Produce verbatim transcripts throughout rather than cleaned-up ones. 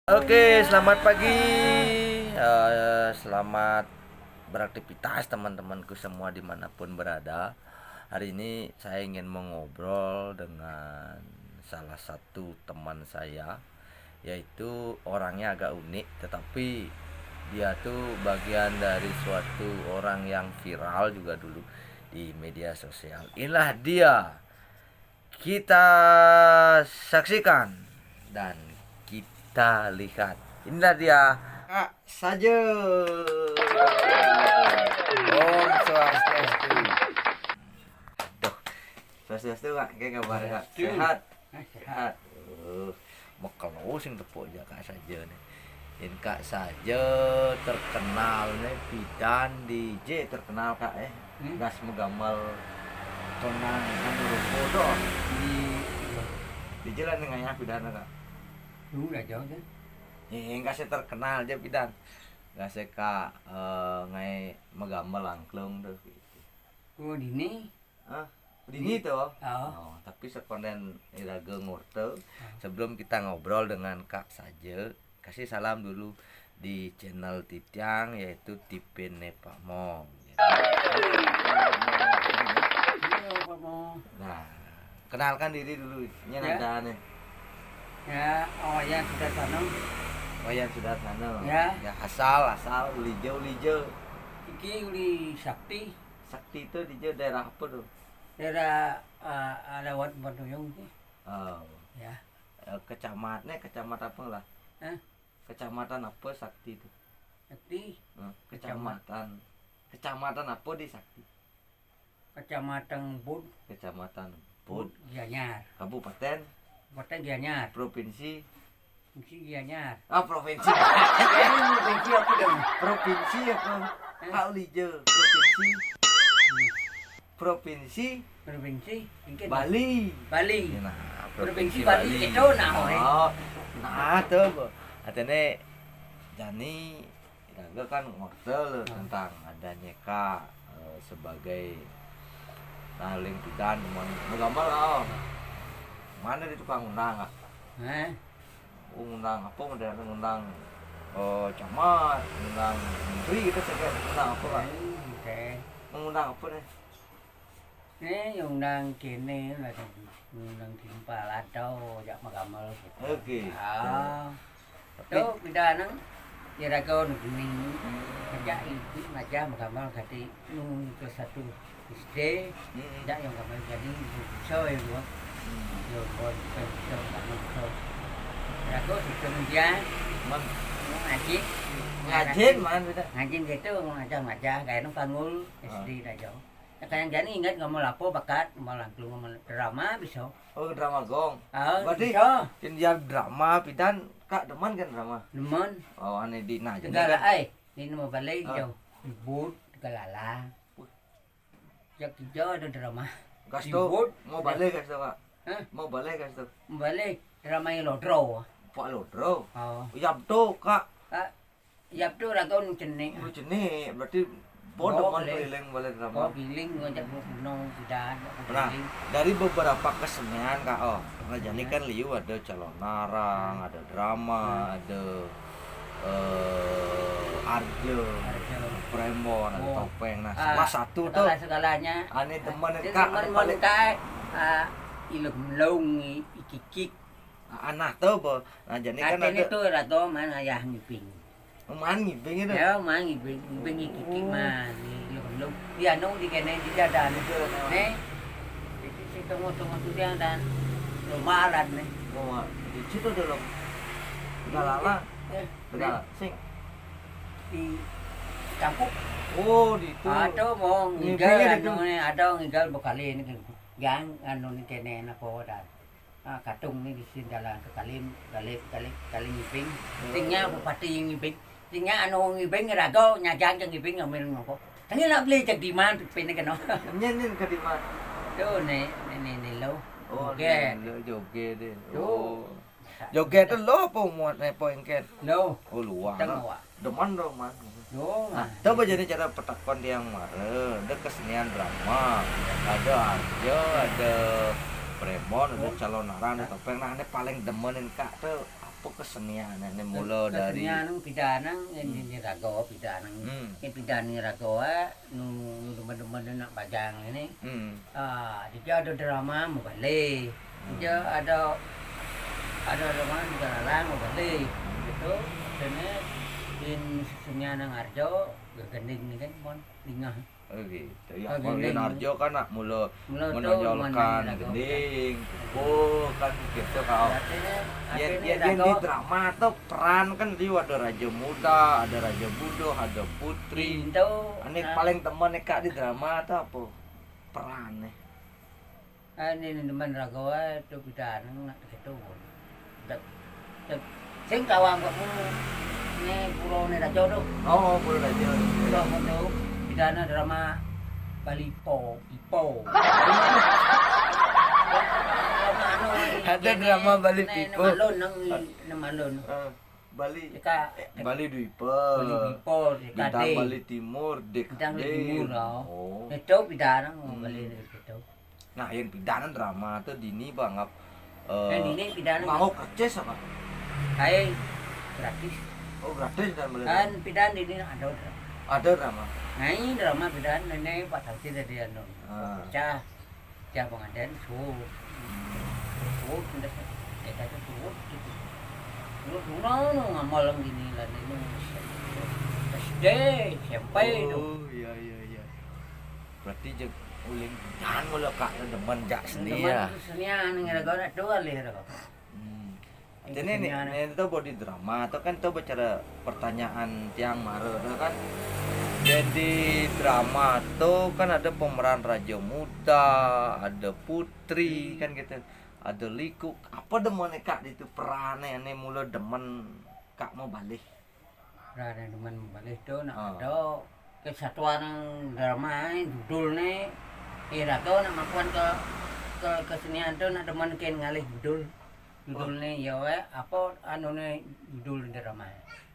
Oke, selamat pagi. Eh, selamat beraktivitas teman-temanku semua dimanapun berada. Hari ini saya ingin mengobrol dengan salah satu teman saya, yaitu orangnya agak unik, tetapi dia tuh bagian dari suatu orang yang viral juga dulu di media sosial. Inilah dia. Kita saksikan dan kita lihat. Inilah dia, Kak Saje. Om Swastiastu. Tuh, Swastiastu, Kak. Kayak kabar, Kak? Swastiastu. Sehat? Ah, sehat. Sehat. Uh, Mekelo sing tepuk aja, Kak Saje nih. Yen Kak Saje terkenal nih pidan di je terkenal, Kak, eh. Hmm? Gas megamel tonang anu rupo to. Di, di jalan ngayah pidan, Kak. Lu udah jauh deh. Eh, enggak sih terkenal aja pidan. Enggak sih, Kak, eh, ngai megamel angklung tuh gitu. Oh, dini? Ah, dini to? Oh. Oh, tapi sekonden iraga ngorta, sebelum kita ngobrol dengan Kak Saje, kasih salam dulu di channel titiang, yaitu Tipene Pak Mong. Iya, Pak Mong. Nah, kenalkan diri dulu, ini ya. Ada nih. Ya, Wayan Sudarsana. Wayan Sudarsana. Ya. Ya, asal, asal, ulija, ulija. Iki uli Sakti. Sakti itu di daerah apa tuh? Daerah, eh, lewat Bandung sih. Oh. Ya. Eh, kecamatan, eh, kecamatan apa lah? Hah? Kecamatan apa Sakti itu? Sakti. Hmm, kecamatan. Kecamatan apa di Sakti? Kecamatan Bud. Kecamatan Bud. Bud Gianyar. Kabupaten? Kabupaten Gianyar. Provinsi? Provinsi Gianyar. Ah, provinsi. Ini provinsi apa dong? Provinsi apa? Hah? Kak Ulija, provinsi. Provinsi? Provinsi, mungkin. Bali. Bali. Nah, provinsi Bali. Itu nah, oi. Oh, nah, tuh, Bu. Artinya, jani, iraga kan ngorta tentang adanya Kak, eh, sebagai paling pidan, cuman megamel, oh. Mana di tukang undang, Kak? Hah? Oh, ngundang apa, model ngundang, eh, camat, ngundang menteri gitu, saya ngundang apa, Kak? Eh, gitu. Ngundang apa deh? Eh, ngundang kene lah, ngundang timpal atau jak megamel gitu. Oke. Ah. Tapi tuh, pidan nang, ya raga nang kene. Hmm. Ngajak ibu, ngajak megamel kati nung ke satu S D, hmm, dak yang gambar jadi bisa ya, gua. Hmm. Ya, gua bisa, bisa, bisa. Ya, gua bisa menjang. Man. Ngaji. Ngajin, man, bisa. Ngajin gitu, ngajar-ngajar, kayak nu panggul, ah, S D dah jauh. Ya, kayak jani ingat ngomong lapo, bakat, ngomong langklung, ngomong drama, bisa. Oh, drama gong. Ah, berarti bisa. Yen dia drama, pidan, Kak, demen kan drama? Demen. Oh, ane di, nah, jadi segala kan ai, ini mau balik, ah, jauh. Ribut, galala. Wih. Jak ijo ada drama. Gas to, ribut. Mau balik gas to, Kak? Hah? Mau balik gas to? Mau balik, drama yang lodro. Pak lodro? Oh. Yap to, Kak. Kak, yap to raga nu cenik. Nu cenik, berarti bodo, oh, man boleh. Keliling balik drama. Oh, keliling, ngajak gua kuno, sudah, aku. Nah, keliling. Dari beberapa kesenian, Kak, oh, nah, jadi, hmm, kan liu ada calonarang, hmm, ada drama, hmm, ada eh, arja, arja, premon, ada, oh, topeng. Nah, ah, salah satu tuh segala-segalanya. Ane demen, ah, Kak, demen ane paling, ah, ilung melung, i-, ikikik. Ah, anah tuh, Bo. Nah, jadi kan katanya ada tuh, rato man ayah ngibing. Man ngibing itu? Ya, man ngibing, ngibing ikikik, oh, man, ilung melung. Dia nung di kene di dada. Itu, nah. Nih. Itu si tengok-tengok tuh dia dan lumayan nih. Oh, di situ dulu. Galala. Eh, benar, nih. Sing. Di Cangkuk. Oh, di itu. Ada mau ngibing ngigal, ada anu itu. Nih, ada ngigal bekali ini kan. Yang anu nih kene apa dan. Ah, katung nih di sini jalan ke Kalim, Kalim, Kalim, Kalim ngibing. Oh. Tinggal bupati ngibing. Tinggal anu ngibing raga nyajang jang ngibing ngambil ngoko. Tengil nak beli cek diman pene kena. Nyen, nyen ke diman. Tuh nih, nih, nih, nih lo. Oh, oke. Nih, lo joget deh. Tuh. Oh. Joget tuh lo apa muat, apa engket? Lo. Oh, luar. Tengok, wak. Demen dong, man. Yo, nah, man. Coba jadi cara petakon tiang mare, ada kesenian drama, ada arja, ada premon, ada calonarang, ada topeng. Nah, ini paling demenin Kak tuh apa? Kesenian ini mula dari kesenian nang pidan nang ini, hmm, ini raga pidan nang. Hmm. Ini pidan ini raga, eh, nu, nu demen-demen nak bajang ini. Hmm. Ah, dia ada drama mubalik. Hmm. Dia ada, ada drama juga lalang mubalik. Gitu. Akhirnya in kesenian nang arjo gegending ini kan pun dingah. Oh gitu. Ya, oh, kalau gending. Yen arjo kan nak mula, mula tu menonjolkan mana gending, pukul kan gitu kau. Artinya, yen, artinya yen, yen di drama tu peran kan dia ada raja muda, ada raja bodoh, ada putri. Itu, ane ah, paling temen kak di drama tu apa? Peran nih. Ah, ini, ini teman raga, eh, tu pidan nak gitu. Dak, dak, sing kawang kok mu. Ini pulau ni raja tu. Oh, pulau raja. Pulau tu. Pidan drama Bali Po, Ipo. Drama anu ni, ada ini, drama Bali ini, Pipo. Ini malun nang, ini malun. Ah, Bali. Deka, eh, Bali Dwipa. Bali Dwipa, Deka Bintang Dei. Bali Timur, Dek Bintang Bali Timur, oh. Oh. Itu pidan, hmm, Bali itu. Nah, yang pidan drama tu dini banget, eh, yang dini pidan mau kerces apa? Hai, gratis. Oh, gratis dan boleh. Kan pidan dini ada drama. Ada drama. Nah, ini drama pidan ini Pak Tausi dari anu. Ah. Pecah. Pecah pengantin, suruh. Suruh, pindah. Eh, kata suruh gitu. Suruh, suruh, ngamal gini lah, ini. S D, S M P tu. Oh, iya, iya, iya. Berarti jeg uling dan mula kak demen jak seni ya. Demen seni, ngira kau nak dua lih kau. Hmm. Jadi ini, ini tuh body drama tuh kan tuh bicara pertanyaan tiang mara tuh kan. Jadi drama tuh kan ada pemeran raja muda, ada putri kan gitu. Ada liku. Apa demen kak di itu perannya ini mula demen kak mau balik. Rare demen balik tu nak, ah, ada kesatuan drama, eh, judul ni. Eh, raga nak makuan ke, ke kesenian tu nak demen ken ngalih judul. Judul ni, ya, eh, apa anu ni judul drama.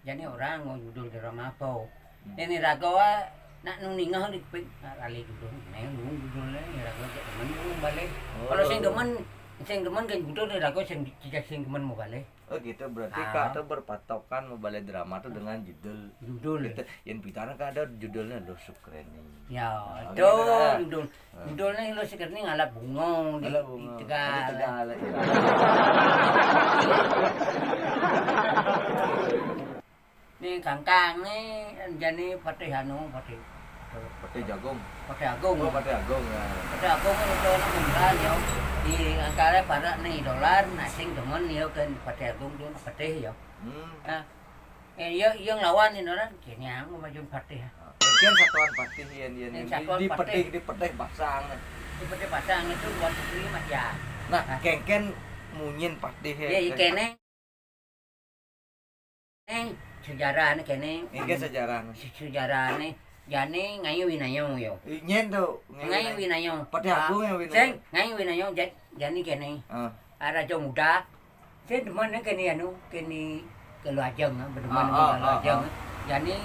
Jadi orang mau judul drama apa? Hmm. Ini raga, eh, nak nu ningah di keping, nak lali judul. Ni nu judul ni, raga cak demen nu balik. Oh. Kalau sing demen, sing demen ke judul ni raga sing, sing demen mau balik. Oh gitu, berarti, ah, kak tuh berpatokan mau balik drama tuh dengan judul. Judul. Gitu. Yang pidan kan ada judulnya Lo Sukreni. Ya, nah, itu gitu kan. Judul. Ah. Judulnya Lo Sukreni ngalap bunga di, ngalap bunga di Tegal. Di Tegal, ya. Ni kangkang ni jadi patih anu, patih. Patih Jagung. Patih Agung. Oh, Patih Agung ya. Patih Agung itu anak muda ya. Di angkara parak ni dolar, nasing demen ya kan Patih Agung tu patih ya. Hmm. Nah, eh, iya, iya ngelawan ni orang, kini aku maju patih. Mungkin satuan patih yang, yang, yang di, satuan di patih, patih, di patih basang. Di patih basang itu buat putri mas ya. Nah, nah, kengken munyin patih ya. Ya, iya kan? Kene. Eh, sejarah ni kene. Ini sejarah ni. Se-, sejarah ni. Jani ngayu winayu yo. Nyen tu. Ngayu winayu. Patih Agung ya winayu. Sing, ngayu winayu ja-, jani kene. Ah. Ah, raja muda. Sing demen ni kene anu, kene Galuh Ajeng, ah, berdemen, ah, dengan, ah, Galuh Ajeng. Ah. Jani,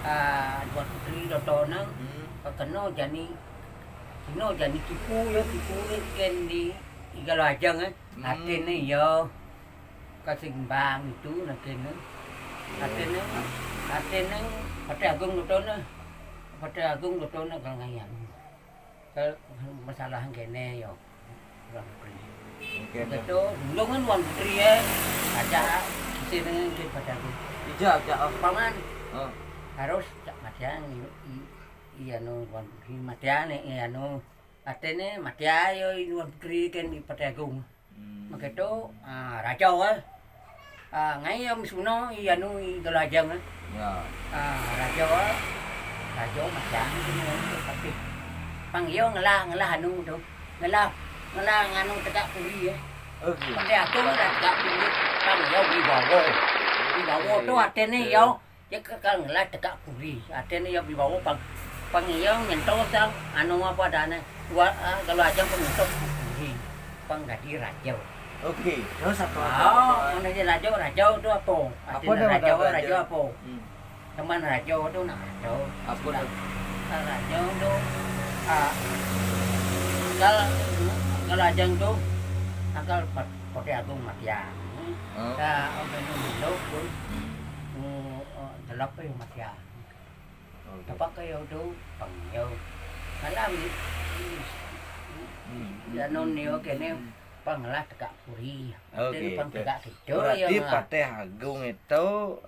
ah, Tuan Putri Doto nang, hmm, kekeno jani, keno jani tipu ya, tipu ni kene Galuh Ajeng, eh. Hmm. Artine ya. Kasimbang itu nak kene. Artine, artine Patih Agung Doto ne. Patih Agung Doto ne kalau ngayan. Ke masalah kene yo. Orang putri. Oke, betul. Dulu kan Tuan Putri ya. Aja sini ke Patih Agung. Ija, aja. Paman. Oh. Harus cak matian i, i, i anu Tuan Putri matian i anu. Artine mati ayo i Tuan Putri ken di Patih Agung. Hmm. Maka tu, ah, raja, eh. Ah, ngai am suno i anu i Galuh Ajeng, eh. Ya. Ah, raja, eh. Raja macam tu ni, tapi pang yo ngelah, ngelah anu tu. Ngelah, ngelah nganu tegak puri, eh. Okey. Patih Agung dah tegak puri. Pang yo wibawa. Wibawa tu artine yo. Dia kekal ngelah tegak puri. Artine ya wibawa pang, pang iya nyentuh sang anu apa dane. Wa-, ah, Galuh Ajeng pang nyentuh puri. Pang dadi raja. Okey, terus apa? Ah, mana dia raja, raja tu apa? Apa artine dia raja, raja, raja apa? Hmm. Teman raja tu nak raja. Apa tu? Nak raja tu, ah, kalau, kalau Ajeng tu, akal Pat-, Patih Agung matian. Oh. Ka, oh, kene melo pun. Hmm. Oh, oh, delok yo mati ah. Oh, gitu. Apa kayo do pangyo. Malam. Hmm, hmm, Ya non hmm, yo hmm, kene hmm. Pangelah tegak puri. Oke, Jadi pang itu. Tegak kidul Berarti yo ngah. Patih Agung itu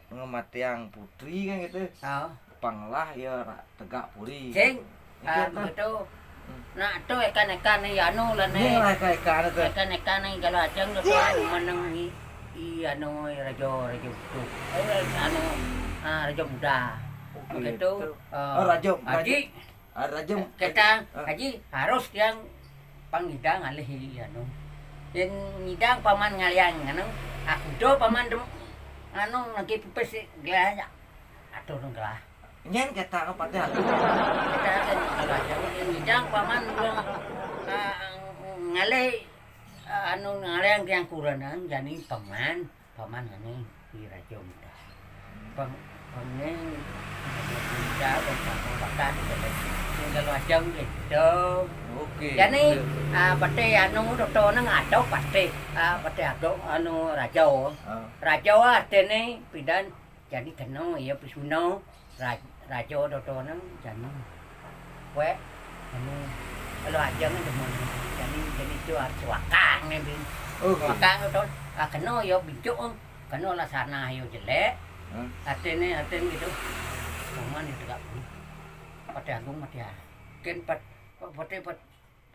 ngematiang putri kan gitu. Oh. Pangelah ya ra- tegak puri. Sing Iki ah, apa? Begitu. Hmm. Nah, tu ikan-ikan ni anu lah ni. Ini lah ikan-ikan itu. Ikan-ikan ni kalau ajang tu Wah! Menang ni i anu raja raja tu. Eh, anu ah, raja muda. Oke, Begitu. Betul. Ah, oh, raja, Haji, raja. Ah, raja. Kita ah. Haji harus yang pangidang alih i anu. Yang ngidang paman ngaliang anu. Aku do paman dem, anu lagi pipis gelah. Atur gelah. Nyen kata apa teh aku? Kita kan ngidang paman belum ah, ngalih ah, anu ngalih yang kuranang jani paman paman ini di raja muda. Pang pangin muda pang pang pakan gitu. Kalau aja gitu. Oke. Jani ah, pate anu doto nang ada pate ah, pate agung anu raja. Ah. Raja atene pidan Jani kena ya pisuno ra- raja dodonan jani. Wek anu kalau aja ni demen. Jani jani tu harus wakang ni bin. Oke. Wakang tu ah kena ya bincuk kena lah sana ya jelek. Hah? Atene atene gitu. Cuman itu tak boleh. Pate agung mati ah. Ken pat pate pat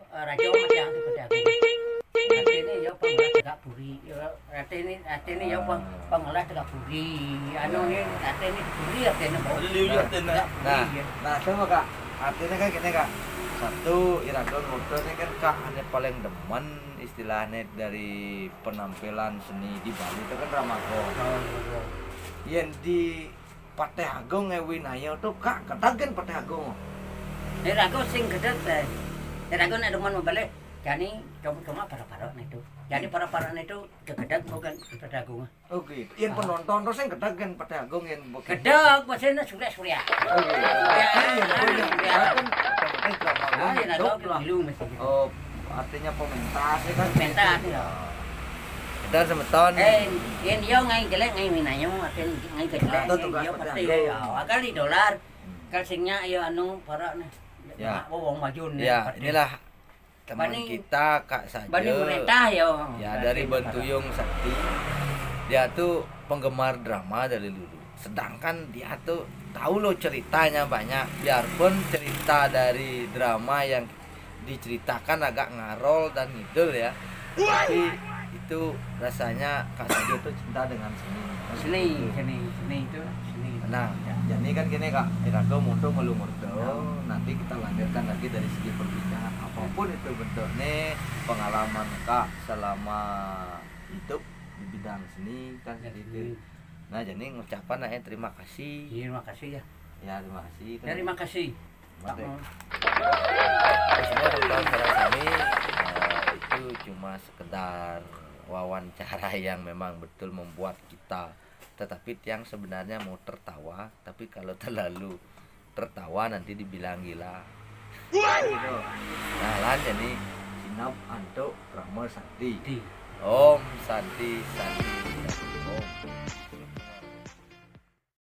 eh, raja mati ah pate agung. Atene ya pang tegak puri. Ya atene atene ya pang pangelah tegak puri. Anu ni atene puri atene bau. Liu ya Nah, atene. Tegak puri Nah, ya. Nah, sama kak. Artinya kan gini kak. Satu iraga muda ini kan kak hanya paling demen istilahnya dari penampilan seni di Bali itu kan drama gong. Oh, iya. Yang di Patih Agung e winaya tu kak kedagen Patih Agung. Iraga sing gedeg teh. Iraga nek demen membalik jani cuma-cuma para-para nitu. Jani para-para nitu gegedeg bukan Patih Agung. Oke, yen Ah. Penonton tu sing gedeg kan Patih Agung yen bukan. Gedeg masih nak surya-surya. Oke. Ya, Tapi yen ya, pun ya. Kan otomatis drama Ah, Agung yen hidup agak lah. Dulu masih gitu. Oh, artinya pementas ya kan. Pementas, ya. Dan semeton. Eh, yen yo ngai jelek ngai minayo, atin ngai jelek. Atau tugas yo Patih pasti Agung. Ya. Akal di dolar. Hmm. Kal singnya yo anu para nih. Ya. Mak wong maju nih. Ya, pasti. Inilah teman Bani- kita Kak Saja. Bani pemerintah yo. Ya, dari Bentuyung Sakti. Dia tuh penggemar drama dari dulu. Sedangkan dia tuh tahu loh ceritanya banyak. Biarpun cerita dari drama yang diceritakan agak ngarol dan ngidul ya. Tapi itu rasanya Kak Saja tuh cinta dengan seni. Seni, seni, seni itu seni. Nah, Ya. Jadi kan gini Kak, iraga mutu melu murda, Ya. Nanti kita lanjutkan lagi dari segi perbincangan apapun itu bentuknya, pengalaman Kak selama hidup di bidang seni kan Ya, seperti itu. Seni. Nah, jadi ngucapan ae terima kasih. Iya, terima kasih ya. Ya, terima kasih. Ya, terima kasih. Mantap. Pak Mo. Terus semua tentang sekarang ini eh, itu cuma sekedar wawancara yang memang betul membuat kita, tetapi tiang sebenarnya mau tertawa, tapi kalau terlalu tertawa nanti dibilang gila. Gitu. Nah, lan jadi sinap antuk Rama Santi. Di. Om Santi Santi Santi Om.